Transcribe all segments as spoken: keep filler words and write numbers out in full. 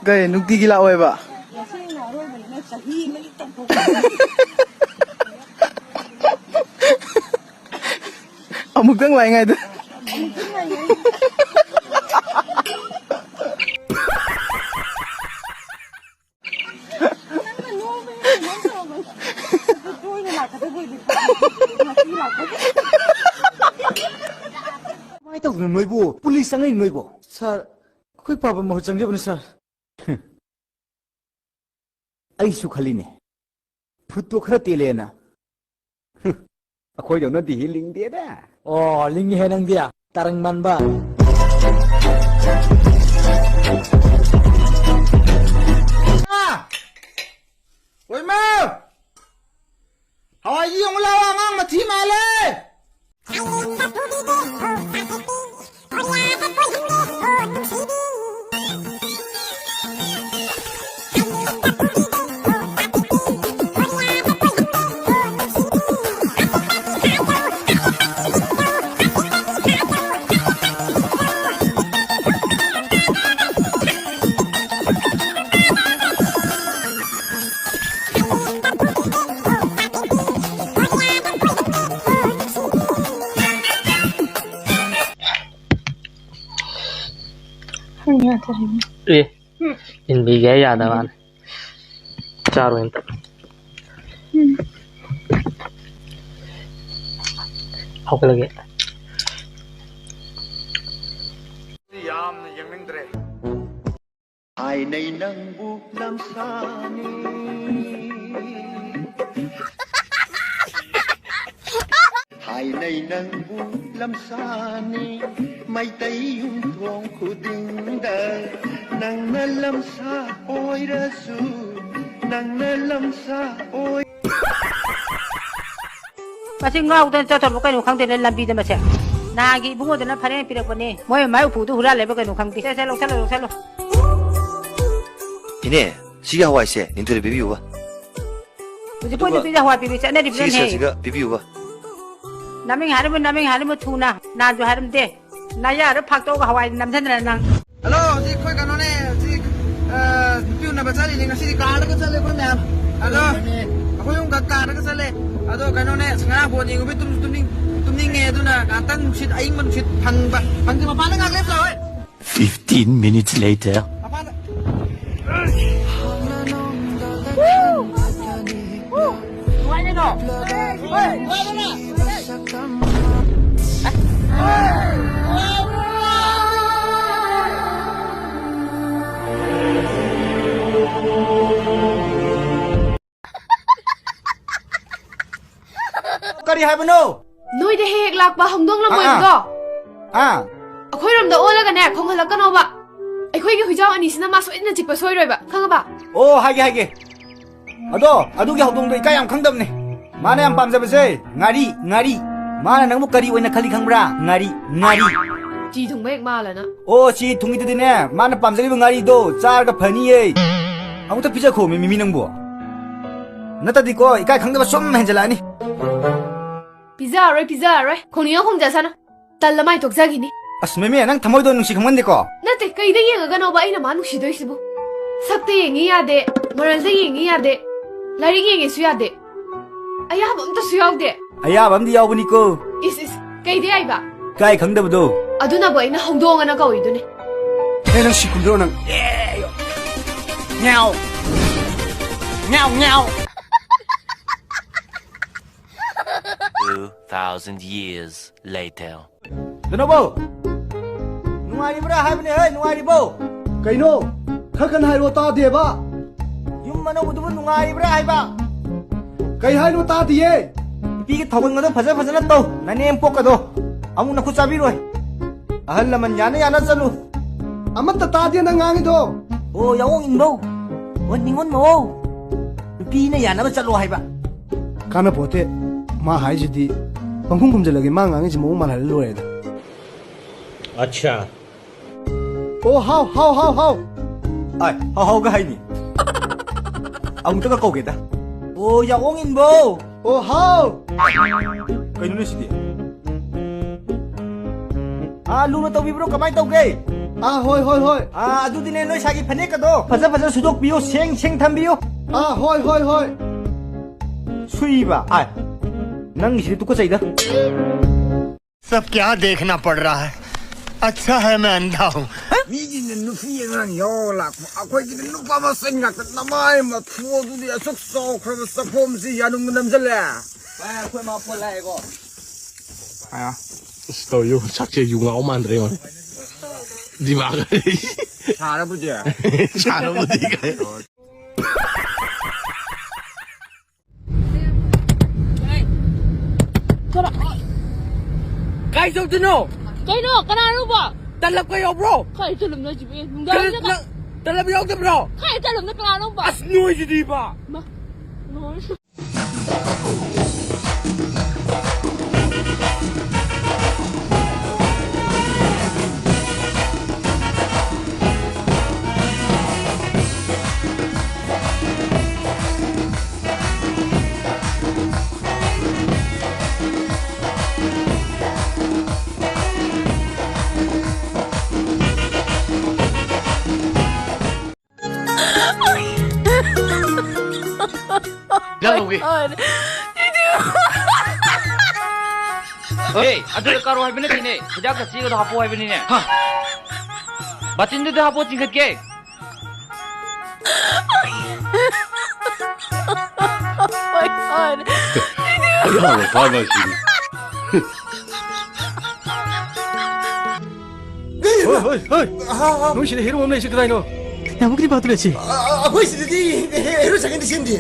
ꯀꯩ ꯅꯨꯡꯇꯤꯒꯤ ꯂꯥꯛꯑꯣꯏꯕ? ꯉꯁꯤꯅ ꯑꯔꯣꯏꯕꯅꯤꯅ ꯆꯍꯤ ꯑꯃꯒꯤ ꯇꯧꯊꯣꯛꯄ꯫ ꯑꯃꯨꯛꯇꯪ ꯂꯥꯛꯏꯉꯩꯗ꯫ ꯑꯃꯨꯛꯇꯪ ꯂꯥꯛꯏꯉꯩꯗ꯫ ꯅꯪꯅ ꯅꯣꯛꯄ ꯌꯥꯝ ꯅꯣꯛꯇ꯭ꯔꯕꯅꯦ꯫ ꯑꯗꯨ ꯇꯣꯏꯅ ꯂꯥꯛꯀꯗꯕ ꯑꯣꯏꯗꯤ ꯐꯕ꯫ ꯉꯁꯤ ꯂꯥꯛꯄꯒꯤ꯫ ꯀꯃꯥꯏꯅ ꯇꯧꯗꯅꯣ ꯅꯣꯏꯕꯨ? ꯄꯨꯂꯤꯁ ꯆꯪꯉꯛꯏ ꯅꯣꯏꯕꯨ? ꯁꯥꯔ, ꯑꯩꯈꯣꯏ ꯄꯥꯕ ꯃꯍꯨꯠ ꯆꯪꯖꯕꯅꯤ, ꯁꯥꯔ꯫ ꯑꯩꯁꯨ ꯈꯜꯂꯤꯅꯦ, ꯐꯨꯠꯇꯣ ꯈꯔ ꯇꯦꯜꯂꯦꯅ꯫ ꯑꯩꯈꯣꯏꯗꯧꯅꯗꯤ ꯍꯤ ꯂꯤꯡꯗꯦꯗ꯫ ꯑꯣ, ꯂꯤꯡꯉꯤꯍꯦ ꯅꯪꯗꯤ, ꯇꯔꯪ ꯃꯥꯟꯕ꯫ ꯑꯣꯏꯃ! ꯍꯋꯥꯏꯒꯤ ꯌꯦꯡꯉꯨ ꯂꯥꯎ, ꯑꯉꯥꯡ ꯃꯊꯤ ꯃꯥꯜꯂꯦ! ꯑꯦ, ꯏꯟꯕꯤꯒꯦ ꯌꯥꯗꯕꯅꯤ꯫ ꯆꯥꯔꯣꯏ ꯑꯝꯇ꯫ ꯍꯧꯒꯠꯂꯒꯦ꯫ ꯌꯥꯝꯅ ꯌꯦꯡꯅꯤꯡꯗ꯭ꯔꯦ꯫ ꯍꯥꯏꯅꯩ ꯅꯪꯕꯨ ꯂꯝꯁꯥꯅꯤ꯫ ꯍꯥꯏꯅꯩ ꯅꯪꯕꯨ ꯂꯝꯁꯥꯅꯤ꯫ ꯃꯩꯇꯩ ꯌꯨꯝꯊꯣꯡ ꯈꯨꯗꯤꯡꯗ ꯅꯪꯅ ꯂꯝꯁꯥ ꯑꯣꯏꯔꯁꯨ, ꯅꯪꯅ ꯂꯝꯁꯥ ꯑꯣꯏ- ꯃꯁꯤ ꯉꯥꯎꯗꯅ ꯆꯠꯇ꯭ꯔꯕ ꯀꯩꯅꯣ ꯈꯪꯗꯦꯅꯦ ꯂꯝꯕꯤꯗ ꯃꯁꯦ꯫ ꯅꯍꯥꯟꯒꯤ ꯏꯕꯨꯡꯉꯣꯗꯨꯅ ꯐꯅꯦꯛ ꯄꯤꯔꯛꯄꯅꯦ꯫ ꯃꯣꯏ ꯃꯥꯏ ꯎꯄꯨꯗꯨ ꯍꯨꯔꯥꯜꯂꯦꯕ ꯀꯩꯅꯣ ꯈꯪꯗꯦ꯫ ꯁꯦ, ꯁꯦ, ꯂꯧꯁꯜꯂꯣ, ꯂꯧꯁꯜꯂꯣ꯫ ꯏꯅꯦ, ꯁꯤꯒꯤ ꯍꯋꯥꯏꯁꯦ ꯅꯤꯡꯊꯣꯏꯗ ꯄꯤꯕꯤꯌꯨꯕ꯫ ꯍꯧꯖꯤꯛ ꯑꯩꯈꯣꯏ ꯑꯗꯨꯒ ꯅꯨꯄꯤꯗ ꯍꯋꯥꯏ ꯄꯤꯕꯤ ꯆꯠꯅꯔꯤꯕ꯭ꯔꯥꯅꯦ? ꯁꯤꯒꯤ ꯁꯦꯜꯁꯤꯒ ꯄꯤꯕꯤꯌꯨꯕ꯫ ꯅꯃꯤꯡ ꯍꯥꯏꯔꯝꯃꯨ, ꯅꯃꯤꯡ ꯍꯥꯏꯔꯝꯃꯨ ꯊꯨꯅ꯫ ꯅꯍꯥꯟꯁꯨ ꯍꯥꯏꯔꯝꯗꯦ꯫ ꯅꯌꯥꯗꯣ ꯐꯥꯛꯇꯣꯛꯑꯒ ꯍꯋꯥꯏ ꯅꯝꯁꯤꯟꯗꯅ ꯅꯪ꯫ ꯍꯜꯂꯣ, ꯍꯧꯖꯤꯛ ꯑꯩꯈꯣꯏ ꯀꯩꯅꯣꯅꯦ, ꯍꯧꯖꯤꯛ, ꯑ, ꯆꯠꯂꯤꯅꯦ ꯉꯁꯤꯗꯤ꯫ ꯀꯥꯔꯒ ꯆꯠꯂꯦ ꯑꯩꯈꯣꯏ ꯃꯌꯥꯝ꯫ ꯑꯗꯣ ꯑꯩꯈꯣꯏ ꯑꯍꯨꯝꯈꯛ ꯀꯥꯔꯒ ꯆꯠꯂꯦ꯫ ꯑꯗꯣ ꯀꯩꯅꯣꯅꯦ, ꯑꯁ, ꯉꯔꯥꯡ ꯕꯣꯜ ꯌꯦꯡꯉꯨꯕꯩ ꯇꯨꯝꯁꯨ ꯇꯨꯝꯅꯤꯡ-, ꯇꯨꯝꯅꯤꯡꯉꯦ꯫ ꯑꯗꯨꯅ ꯉꯥꯏꯍꯥꯛꯇꯪ ꯅꯨꯡꯁꯤꯠ, ꯑꯏꯪꯕ ꯅꯨꯡꯁꯤꯠ ꯐꯪꯕ꯫ ꯐꯪꯗꯦ, ꯃꯄꯥꯟꯗ ꯉꯥꯏꯍꯥꯛ ꯂꯦꯞꯄ ꯂꯥꯛꯑꯣ꯫ Fifteen minutes later. ꯃꯄꯥꯟꯗ꯫ ꯅꯨꯡꯉꯥꯏ ꯀꯩꯅꯣ? ꯍꯣꯏ, ꯅꯨꯡꯉꯥꯏꯕ꯭ꯔꯥ? ꯀꯔꯤ ꯍꯥꯏꯕꯅꯣ? ꯅꯣꯏꯗ ꯍꯦꯛ ꯍꯦꯛ ꯂꯥꯛꯄ ꯍꯧꯗꯣꯡ ꯑꯥ, ꯑꯥ꯫ ꯂꯝꯕꯣꯏꯕꯗꯣ? ꯑꯥ꯫ ꯑꯩꯈꯣꯏꯔꯣꯝꯗ ꯑꯣꯜꯂꯒꯅꯦ, ꯈꯣꯡꯍꯜꯂꯛꯀꯅꯣꯕ꯫ ꯑꯩꯈꯣꯏꯒꯤ ꯍꯨꯏꯖꯥꯎ ꯑꯅꯤꯁꯤꯅ ꯃꯥ ꯁꯣꯏꯗꯅ ꯆꯤꯛꯄ ꯁꯣꯏꯔꯣꯏꯕ, ꯈꯪꯉꯕ? ꯑꯣ, ꯍꯥꯏꯒꯦ, ꯍꯥꯏꯒꯦ꯫ ꯑꯗꯣ, ꯑꯗꯨꯒꯤ ꯍꯧꯗꯣꯡꯗꯣ ꯏꯀꯥꯏ ꯌꯥꯝ ꯈꯪꯗꯕꯅꯦ꯫ ꯃꯥꯅ ꯌꯥꯝ ꯄꯥꯝꯖꯕꯁꯦ ꯉꯥꯔꯤ, ꯉꯥꯔꯤ꯫ ꯃꯥꯅ ꯅꯪꯕꯨ ꯀꯔꯤ ꯑꯣꯏꯅ ꯈꯜꯂꯤ ꯈꯪꯕ꯭ꯔꯥ? ꯉꯥꯔꯤ, ꯉꯥꯔꯤ꯫ ꯆꯤ ꯊꯨꯡꯕ ꯍꯦꯛ ꯃꯥꯜꯂꯅ꯫ ꯑꯣ, ꯆꯤ ꯊꯨꯡꯉꯤꯗꯨꯗꯤꯅꯦ, ꯃꯥꯅ ꯄꯥꯝꯖꯔꯤꯕ ꯉꯥꯔꯤꯗꯣ ꯆꯥꯔꯒ ꯐꯅꯤꯌꯦ꯫ ꯑꯃꯨꯛꯇ ꯄꯤꯖꯈꯣꯃꯤ, ꯃꯤꯃꯤ, ꯅꯪꯕꯨ꯫ ꯅꯠꯇꯗꯤꯀꯣ, ꯏꯀꯥꯏ ꯈꯪꯗꯕ ꯁꯨꯝ ꯍꯦꯟꯖꯜꯂꯛꯑꯅꯤ꯫ ꯄꯤꯖꯔꯔꯣꯏ, ꯄꯤꯖꯔꯔꯣꯏ꯫ ꯈꯣꯡꯅꯤꯡ ꯈꯣꯡꯖꯁꯅꯨ꯫ ꯇꯜꯂ ꯃꯥꯏ ꯇꯣꯛꯆꯈꯤꯅꯤ꯫ ꯑꯁ, ꯃꯦꯃꯦ, ꯅꯪ ꯊꯃꯣꯏꯗꯣ ꯅꯨꯡꯁꯤ ꯈꯪꯃꯟꯗꯦꯀꯣ꯫ ꯅꯠꯇꯦ, ꯀꯩꯗ ꯌꯦꯡꯉꯒꯅꯣꯕ ꯑꯩꯅ ꯃꯥ ꯅꯨꯡꯁꯤꯗꯣꯏꯁꯤꯕꯨ? ꯁꯛꯇ ꯌꯦꯡꯉꯤ ꯌꯥꯗꯦ, ꯃꯔꯜꯗ ꯌꯦꯡꯉꯤ ꯌꯥꯗꯦ, ꯂꯥꯏꯔꯤꯛ ꯌꯦꯡꯉꯦꯁꯨ ꯌꯥꯗꯦ, ꯑꯌꯥꯕ ꯑꯝꯇꯁꯨ ꯌꯥꯎꯗꯦ꯫ ꯑꯌꯥꯕ ꯑꯝꯗꯤ ꯌꯥꯎꯕꯅꯤꯀꯣ꯫ ꯏꯁ, ꯏꯁ, ꯀꯩꯗ ꯌꯥꯏꯕ? ꯀꯥꯏ ꯈꯪꯗꯕꯗꯣ? ꯑꯗꯨꯅꯕꯨ ꯑꯩꯅ ꯍꯧꯗꯣꯡꯑꯅ ꯀꯧꯏꯗꯨꯅꯤ꯫ ꯑꯦ, ꯅꯪ ꯁꯤꯒꯨꯝꯗ꯭ꯔꯣ ꯅꯪ? ꯑꯦ, ꯉꯥꯎ꯫ ꯉꯥꯎ, ꯉꯥꯎ꯫ Two thousand years later. ꯗꯅꯧꯕꯧ! ꯅꯨꯡꯉꯥꯏꯔꯤꯕ꯭ꯔꯥ ꯍꯥꯏꯕꯅꯦ, ꯍꯦ, ꯅꯨꯡꯉꯥꯏꯔꯤꯕꯣ? ꯀꯩꯅꯣ? ꯈꯔ ꯀꯟꯅ ꯍꯥꯏꯔꯣ, ꯇꯥꯗꯦꯕ꯫ ꯌꯨꯝ ꯑꯅꯧꯕꯗꯨꯕꯨ ꯅꯨꯡꯉꯥꯏꯔꯤꯕ꯭ꯔꯥ ꯍꯥꯏꯕ? ꯀꯩ ꯍꯥꯏꯅꯣ, ꯇꯥꯗꯤꯌꯦ? ꯅꯨꯄꯤꯒꯤ ꯊꯧꯒꯜꯒꯗꯣ ꯐꯖ ꯐꯖꯅ ꯇꯧ, ꯅꯅꯦꯝꯄꯣꯛꯀꯗꯣ꯫ ꯑꯃꯨꯛ ꯅꯈꯨꯠ ꯆꯥꯕꯤꯔꯣꯏ꯫ ꯑꯍꯜ ꯂꯃꯟ ꯌꯥꯅ ꯌꯥꯅ ꯆꯠꯂꯨ꯫ ꯑꯃꯠꯇ ꯇꯥꯗꯦ ꯅꯪ ꯉꯥꯡꯉꯤꯗꯣ꯫ ꯑꯣ, ꯌꯥꯑꯣꯡ ꯏꯟꯕꯧ꯫ ꯑꯣ, ꯅꯤꯉꯣꯟ ꯃꯧ꯫ ꯅꯨꯄꯤꯅ ꯌꯥꯅꯕ ꯆꯠꯂꯣ ꯍꯥꯏꯕ꯫ ꯀꯥꯟꯅꯄꯣꯠꯇꯦ꯫ ꯃꯥ ꯍꯥꯏꯁꯤꯗꯤ ꯄꯪꯈꯨꯝ ꯈꯨꯝꯖꯤꯜꯂꯒꯦ, ꯃꯥ ꯉꯥꯡꯉꯤꯁꯤ ꯃꯑꯣꯡ ꯃꯥꯜꯍꯜꯂ ꯂꯣꯏꯔꯦꯗ꯫ ꯑꯠꯁꯥ꯫ ꯑꯣ, ꯍꯥꯎ, ꯍꯥꯎ, ꯍꯥꯎ, ꯍꯥꯎ꯫ ꯑꯥꯏ, ꯍꯥꯎ, ꯍꯥꯎꯒ ꯍꯥꯏꯅꯤ꯫ ꯑꯃꯨꯛꯇꯒ ꯀꯧꯒꯦꯗ꯫ ꯑꯣ, ꯌꯥꯑꯣꯡ ꯏꯟꯕꯧ꯫ ꯑꯣ, ꯍꯥꯎ꯫ ꯀꯩꯅꯣꯅꯦ ꯁꯤꯗꯤ? ꯑꯥ, ꯂꯨꯅ ꯇꯧꯕꯤꯕ꯭ꯔꯣ? ꯀꯃꯥꯏ ꯇꯧꯒꯦ? ꯑꯥ, ꯍꯣꯏ, ꯍꯣꯏ, ꯍꯣꯏ꯫ ꯑꯥ, ꯑꯗꯨꯗꯤꯅꯦ, ꯅꯣꯏ ꯁꯥꯒꯤ ꯐꯅꯦꯛꯀꯗꯣ ꯐꯖ ꯐꯖ ꯁꯨꯗꯣꯛꯄꯤꯌꯣ, ꯁꯦꯡ ꯁꯦꯡ ꯊꯝꯕꯤꯌꯣ꯫ ꯑꯥ, ꯍꯣꯏ, ꯍꯣꯏ, ꯍꯣꯏ꯫ ꯁꯨꯏꯕ? ꯑꯥꯏ, ꯅꯪꯒꯤꯁꯤꯗꯤ ꯇꯨꯀꯠꯆꯩꯗ꯫ सब क्या देखना पड़ रहा है? अच्छा है मैं अंधा हूँ। ꯃꯤꯒꯤꯅ ꯅꯨꯄꯤ ꯑꯉꯥꯡ ꯌꯥꯎꯔ ꯂꯥꯛꯄ, ꯑꯩꯈꯣꯏꯒꯤꯅ ꯅꯨꯄꯥ ꯃꯁꯦꯟ ꯉꯥꯛꯇ꯫ ꯅꯃꯥꯏ ꯃꯊꯨ ꯑꯗꯨꯗꯤ, ꯑꯁꯨꯛ ꯆꯥꯎꯈ꯭ꯔꯕ ꯆꯐꯣꯝꯁꯤ ꯌꯥꯅꯨꯡꯗ ꯅꯝꯁꯤꯜꯂꯦ꯫ ꯚꯥꯏ, ꯑꯩꯈꯣꯏ ꯃꯥ ꯐꯣꯟ ꯂꯥꯛꯑꯦꯀꯣ꯫ ꯑꯁ, ꯇꯧ, ꯌꯨ ꯁꯛꯁꯦ ꯌꯨ ꯉꯥꯎ ꯃꯥꯟꯗ꯭ꯔꯦ, ꯌꯦꯡꯉꯣ꯫ ꯗꯤꯃꯥꯒ ꯁꯥꯔꯕꯨꯗꯤ꯫ ꯁꯥꯔꯕꯨꯗꯤ ꯀꯥꯏ꯫ ꯀꯥꯏ ꯆꯧꯗꯣꯏꯅꯣ? ꯀꯩꯅꯣ? ꯀꯅꯥꯅꯣꯕ? ꯇꯂꯞꯀ ꯌꯥꯎꯕ꯭ꯔꯣ? ꯀꯥꯏ ꯇꯂꯞꯅꯣ ꯍꯥꯏꯁꯤꯕꯨ? ꯑꯦ, ꯅꯨꯡꯗꯥꯡꯗ ꯀ- ꯅ-, ꯇꯂꯞ ꯌꯥꯎꯗꯕ꯭ꯔꯣ? ꯀꯥꯏ ꯇꯂꯞꯅꯣ? ꯀꯅꯥꯅꯣꯕ? ꯑꯁ, ꯅꯣꯏꯁꯤꯗꯤꯕ! ꯃꯥ, ꯂꯣꯏꯔꯦ꯫ ꯍꯤꯗꯥꯛ ꯂꯧꯒꯦ꯫ ꯑꯦ, ꯑꯗꯨꯗ ꯀꯥꯔꯣ ꯍꯥꯏꯕ ꯅꯠꯇꯦꯅꯦ, ꯍꯤꯗꯥꯛꯀ ꯆꯦꯒꯗꯣ ꯍꯥꯞꯄꯣ ꯍꯥꯏꯕꯅꯤꯅꯦ꯫ ꯍꯥ? ꯕꯥꯇꯤꯟꯗꯨꯗ ꯍꯥꯞꯄꯣ, ꯆꯤꯡꯈꯠꯀꯦ꯫ ꯑꯌꯥꯕ ꯐꯥꯔꯃꯥꯁꯤꯅꯤ꯫ ꯍꯣꯏ, ꯍꯣꯏ, ꯍꯣꯏ꯫ ꯍꯥ, ꯍꯥ꯫ ꯅꯣꯏ ꯁꯤꯗ ꯍꯦꯔꯣ ꯑꯃ ꯂꯩꯁꯤ ꯀꯗꯥꯏꯅꯣ? ꯌꯥꯝꯕꯨꯡꯒꯤ ꯅꯨꯄꯥꯗꯨ ꯂꯩꯁꯤ꯫ ꯑ, ꯑ, ꯑꯩꯈꯣꯏ ꯁꯤꯗꯗꯤ ꯍꯦ-, ꯍꯦꯔꯣ ꯁꯥꯏꯀꯜꯗꯤ ꯁꯦꯝꯗꯦ꯫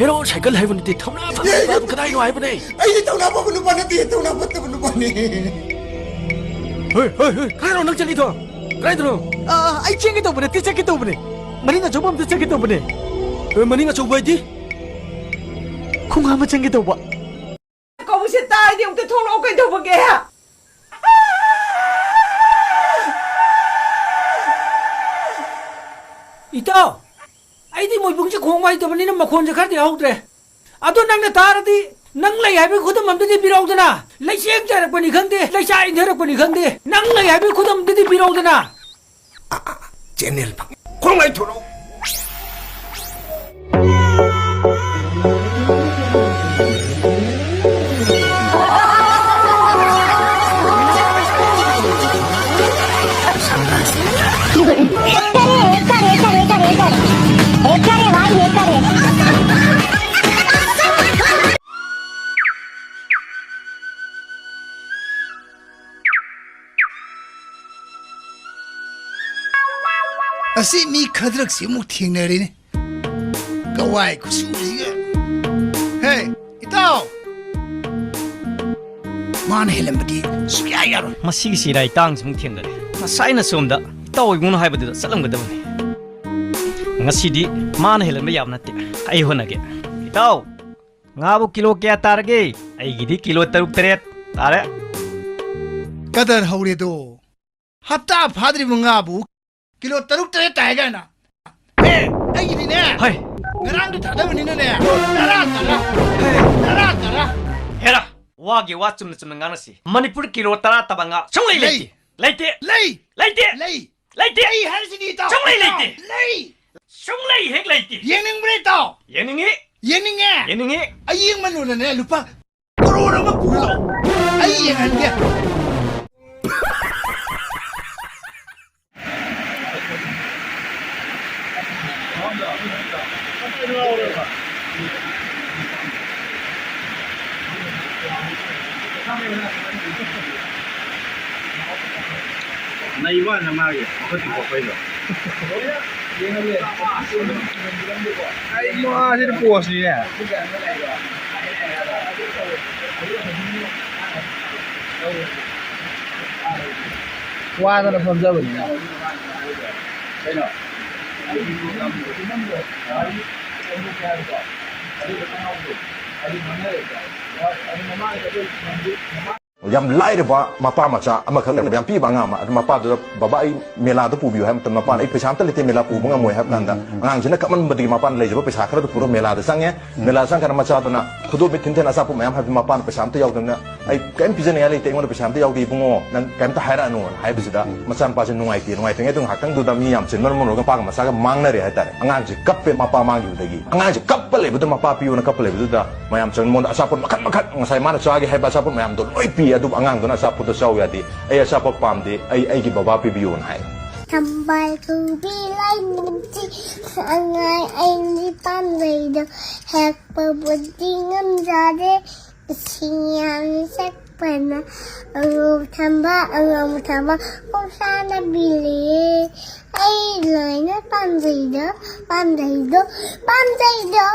ꯍꯦꯔꯣ ꯁꯥꯏꯀꯜ ꯍꯥꯏꯕ ꯅꯠꯇꯦ, ꯊꯧꯅꯥ ꯐꯕ ꯅꯨꯄꯥꯗꯨ ꯀꯗꯥꯏꯅꯣ ꯍꯥꯏꯕꯅꯦ꯫ ꯑꯩꯗꯤ ꯊꯧꯅꯥ ꯐꯕ ꯅꯨꯄꯥ ꯅꯠꯇꯦ, ꯊꯧꯅꯥ ꯐꯠꯇꯕ ꯅꯨꯄꯥꯅꯦ꯫ ꯍꯣꯏ, ꯍꯣꯏ, ꯍꯣꯏ, ꯀꯗꯥꯏꯅꯣ ꯅꯪ ꯆꯠꯂꯤꯗꯣ? ꯀꯗꯥꯏꯗꯅꯣ? ꯑ, ꯑꯩ ꯆꯦꯟꯒꯦ ꯇꯧꯕ ꯅꯠꯇꯦ, ꯆꯠꯀꯦ ꯇꯧꯕꯅꯦ꯫ ꯃꯅꯤꯡ ꯑꯆꯧꯕ ꯑꯝꯇ ꯆꯠꯀꯦ ꯇꯧꯕꯅꯦ꯫ ꯑ, ꯃꯅꯤꯡ ꯑꯆꯧꯕ ꯍꯥꯏꯗꯤ? ꯈꯣꯡꯍꯥꯝꯕ ꯆꯪꯒꯦ ꯇꯧꯕ꯫ ꯀꯧꯕꯁꯦ ꯇꯥꯔꯗꯤ ꯑꯃꯨꯛꯇ ꯊꯣꯛꯂꯛꯑꯣ, ꯀꯩꯗꯧꯕꯒꯦ? ꯏꯇꯥꯎ, ꯑꯩꯗꯤ ꯃꯣꯏꯕꯨꯡꯁꯦ ꯈꯣꯡꯕ ꯍꯩꯇꯕꯅꯤꯅ ꯃꯈꯣꯟꯁꯦ ꯈꯔꯗꯤ ꯍꯧꯗ꯭ꯔꯦ꯫ ꯑꯗꯣ ꯅꯪꯅ ꯇꯥꯔꯗꯤ, ꯅꯪ ꯂꯩ ꯍꯥꯏꯕꯒꯤ ꯈꯨꯗꯝ ꯑꯝꯇꯗꯤ ꯄꯤꯔꯛꯎꯗꯅ꯫ ꯂꯩꯆꯦꯡ ꯆꯥꯏꯔꯛꯄꯅꯤ ꯈꯪꯗꯦ, ꯂꯩꯆꯥ ꯏꯟꯊꯔꯛꯄꯅꯤ ꯈꯪꯗꯦ, ꯅꯪ ꯂꯩ ꯍꯥꯏꯕꯒꯤ ꯈꯨꯗꯝ ꯑꯝꯇꯗꯤ ꯄꯤꯔꯛꯎꯗꯅ꯫ ꯑ, ꯑ, ꯆꯦꯅꯦꯜ ꯐꯪꯉꯦ꯫ ꯈꯣꯡ ꯂꯩꯊꯣꯔꯛꯎ꯫ एक करे, एक करे, एक करे, एक करे, एक करे। एक करे भाई, एक करे। ꯑꯁꯤ ꯃꯤ ꯈꯗ꯭ꯔꯛꯁꯤ ꯑꯃꯨꯛ ꯊꯦꯡꯅꯔꯦꯅꯦ꯫ ꯀꯋꯥꯏ ꯈꯨꯁꯨꯁꯤꯒ꯫ ꯍꯦ, ꯏꯇꯥꯎ! ꯃꯥꯅ ꯍꯦꯜꯂꯝꯕꯗꯤ ꯁꯨꯛꯌꯥ ꯌꯥꯔꯣꯏ꯫ ꯃꯁꯤꯒꯤ ꯁꯤꯔꯥꯏ ꯇꯥꯡꯁꯤꯃꯨꯛ ꯊꯦꯡꯅꯔꯦ꯫ ꯉꯁꯥꯏꯅ ꯁꯣꯝꯗ ꯏꯇꯥꯎ ꯏꯕꯨꯡꯅ ꯍꯥꯏꯕꯗꯨꯗ ꯆꯠꯂꯝꯒꯗꯕꯅꯤ꯫ ꯉꯁꯤꯗꯤ ꯃꯥꯅ ꯍꯦꯜꯍꯟꯕ ꯌꯥꯕ ꯅꯠꯇꯦ꯫ ꯑꯩ ꯍꯣꯠꯅꯒꯦ꯫ ꯏꯇꯥꯎ, ꯉꯥꯕꯨ ꯀꯤꯂꯣ ꯀꯌꯥ ꯇꯥꯔꯒꯦ? ꯑꯩꯒꯤꯗꯤ ꯀꯤꯂꯣ ꯇꯔꯨꯛ ꯇꯔꯦꯠ ꯇꯥꯔꯦ꯫ ꯀꯗꯔ ꯍꯧꯔꯦꯗꯣ꯫ ꯍꯞꯇꯥ ꯐꯥꯗ꯭ꯔꯤꯕ ꯉꯥꯕꯨ ꯀꯤꯂꯣ ꯇꯔꯨꯛ ꯇꯔꯦꯠ ꯇꯥꯏ ꯀꯥꯏꯅ꯫ ꯑꯦ, ꯑꯩꯒꯤꯗꯤꯅꯦ꯫ ꯍꯣꯏ꯫ ꯉꯔꯥꯡꯗꯣ ꯊꯥꯗꯕꯅꯤꯅꯅꯦ꯫ ꯇꯔꯥ, ꯇꯔꯥ꯫ ꯍꯦ꯫ ꯇꯔꯥ, ꯇꯔꯥ꯫ ꯍꯦꯔꯥ, ꯋꯥꯒꯤ ꯋꯥ ꯆꯨꯝꯅ ꯆꯨꯝꯅ ꯉꯥꯡꯅꯁꯤ꯫ ꯃꯅꯤꯄꯨꯔ ꯀꯤꯂꯣ ꯇꯔꯥ ꯇꯥꯕ ꯉꯥ ꯁꯨꯡꯂꯩ ꯂꯩ꯫ ꯂꯩꯇꯦ꯫ ꯂꯩꯇꯦ꯫ ꯂꯩ꯫ ꯂꯩꯇꯦ꯫ ꯂꯩ꯫ ꯂꯩꯇꯦ꯫ ꯑꯩ ꯍꯥꯏꯔꯤꯁꯤꯗꯤ ꯏꯇꯥꯎ꯫ ꯁꯨꯡꯂꯩ ꯏꯇꯥꯎ꯫ ꯂꯩꯇꯦ꯫ ꯂꯩ꯫ ꯁꯨꯡꯂꯩ ꯍꯦꯛ ꯂꯩꯇꯦ꯫ ꯌꯦꯡꯅꯤꯡꯕ꯭ꯔꯥ ꯏꯇꯥꯎ? ꯌꯦꯡꯅꯤꯡꯉꯤ꯫ ꯌꯦꯡꯅꯤꯡꯉꯦ꯫ ꯌꯦꯡꯅꯤꯡꯉꯤ꯫ ꯑꯌꯦꯡꯃꯜꯂꯨꯅꯅꯦ ꯂꯨꯄꯥ ꯀꯔꯣꯔ ꯑꯃ ꯄꯨꯔ ꯂꯥꯛꯑꯣ꯫ ꯑꯩ ꯌꯦꯡꯍꯟꯒꯦ꯫ ꯅꯩꯕ ꯋꯥꯅꯦ ꯃꯥꯒꯤ ꯃꯈꯨꯠꯀꯤ ꯄꯣꯛꯄꯩꯗꯣ꯫ ꯑꯩ ꯃꯥꯁꯤꯗꯤ ꯄꯣꯁꯅꯤꯅꯦ꯫ ꯋꯥꯗꯅ ꯐꯝꯖꯕꯅꯤꯅ꯫ ꯌꯥꯝ ꯂꯥꯏꯔꯕ ꯃꯄꯥ ꯃꯆꯥ ꯑꯃꯈꯛ ꯂꯩꯕ, ꯌꯥꯝ ꯄꯤꯕ ꯑꯉꯥꯡ ꯑꯃ꯫ ꯑꯗꯨ ꯃꯄꯥꯗꯨꯗ, "ꯕꯕꯥ, ꯑꯩ ꯃꯦꯂꯥꯗ ꯄꯨꯕꯤꯌꯨ" ꯍꯥꯏꯕ ꯃꯇꯝꯗ, ꯃꯄꯥꯅ, "ꯑꯩ ꯄꯩꯁꯥ ꯑꯝꯇ ꯂꯩꯇꯦ, ꯃꯦꯂꯥ ꯄꯨꯕ ꯉꯝꯃꯣꯏ" ꯍꯥꯏꯕ ꯀꯥꯟꯗ, ꯎꯝ, ꯎꯝ, ꯎꯝ꯫ ꯑꯉꯥꯡꯁꯤꯅ ꯀꯞꯃꯟꯕꯗꯒꯤ ꯃꯄꯥꯅ ꯂꯩꯖꯕ ꯄꯩꯁꯥ ꯈꯔꯗꯨ ꯄꯨꯔꯒ ꯃꯦꯂꯥꯗ ꯆꯪꯉꯦ꯫ ꯎꯝ꯫ ꯃꯦꯂꯥꯗ ꯆꯪꯉꯀꯥꯟꯗ ꯃꯆꯥꯗꯨꯅ ꯈꯨꯗꯣꯝꯕꯤ ꯊꯤꯟ ꯊꯤꯟ ꯑꯆꯥꯄꯣꯠ ꯃꯌꯥꯝ ꯍꯥꯏꯕꯗꯤ ꯃꯄꯥꯅ ꯄꯩꯁꯥ ꯑꯝꯇ ꯌꯥꯎꯗꯕꯅꯤꯅ, "ꯑꯩ ꯀꯔꯤꯝ ꯄꯤꯖꯅꯤꯡꯉꯥꯏ ꯂꯩꯇꯦ, ꯑꯩꯉꯣꯟꯗ ꯄꯩꯁꯥ ꯑꯝꯇ ꯌꯥꯎꯗꯦ ꯏꯕꯨꯡꯉꯣ, ꯅꯪ ꯀꯔꯤꯝꯇ ꯍꯥꯏꯔꯛꯑꯅꯨꯅ" ꯍꯥꯏꯕꯁꯤꯗ, ꯎꯝ꯫ ꯃꯆꯥꯅꯨꯄꯥꯁꯦ ꯅꯨꯡꯉꯥꯏꯇꯦ, ꯅꯨꯡꯉꯥꯏꯇ꯭ꯔꯤꯉꯩꯗ ꯉꯥꯏꯍꯥꯛꯇꯪꯗꯨꯗ ꯃꯤ ꯌꯥꯝ ꯆꯤꯟꯕꯅ ꯃꯔꯝ ꯑꯣꯏꯔꯒ ꯃꯄꯥꯒ ꯃꯆꯥꯒ ꯃꯥꯡꯅꯔꯦ ꯍꯥꯏꯇꯥꯔꯦ꯫ ꯑꯉꯥꯡꯁꯦ ꯀꯞꯄꯦ, ꯃꯄꯥ ꯃꯥꯡꯈꯤꯕꯗꯒꯤ꯫ ꯑꯉꯥꯡꯁꯦ ꯀꯞꯄ ꯂꯩꯕꯗꯨꯗ, ꯃꯄꯥ ꯄꯤꯌꯣꯅ ꯀꯞꯄ ꯂꯩꯕꯗꯨꯗ, ꯃꯌꯥꯝ ꯆꯪ ꯃꯉꯣꯟꯗ ꯑꯆꯥꯄꯣꯠ ꯃꯈꯟ ꯃꯈꯟ, ꯉꯁꯥꯏ ꯃꯥꯅ ꯆꯥꯒꯦ ꯍꯥꯏꯕ ꯑꯆꯥꯄꯣꯠ ꯃꯌꯥꯝꯗꯣ ꯂꯣꯏ ꯄꯤ꯫ ꯑꯗꯨꯕꯨ ꯑꯉꯥꯡꯗꯨꯅ ꯑꯆꯥꯄꯣꯠꯇꯣ ꯆꯥꯎ ꯌꯥꯗꯦ, "ꯑꯩ ꯑꯆꯥꯄꯣꯠ ꯄꯥꯝꯗꯦ, ꯑꯩ ꯑꯩꯒꯤ ꯕꯕꯥ ꯄꯤꯕꯤꯌꯣꯅ" ꯍꯥꯏ꯫ ꯊꯝꯕꯥꯜ ꯊꯣꯏꯕꯤ ꯂꯩꯃꯤꯟꯁꯤ ꯑꯉꯥꯡ ꯑꯩꯒꯤ ꯄꯥꯝꯖꯩꯗꯣ ꯍꯦꯛꯄꯕꯨꯗꯤ ꯉꯝꯖꯗꯦ꯫ ꯏꯁꯤꯡ ꯌꯥꯝꯅ ꯁꯛꯄꯅ ꯑꯉꯧ ꯊꯝꯕ, ꯑꯉꯧ ꯊꯝꯕ ꯈꯣꯡꯁꯥꯟꯅꯕꯤꯔꯦ꯫ ꯑꯩ ꯂꯣꯏꯅ ꯄꯥꯝꯖꯩꯗꯣ, ꯄꯥꯝꯖꯩꯗꯣ, ꯄꯥꯝꯖꯩꯗꯣ꯫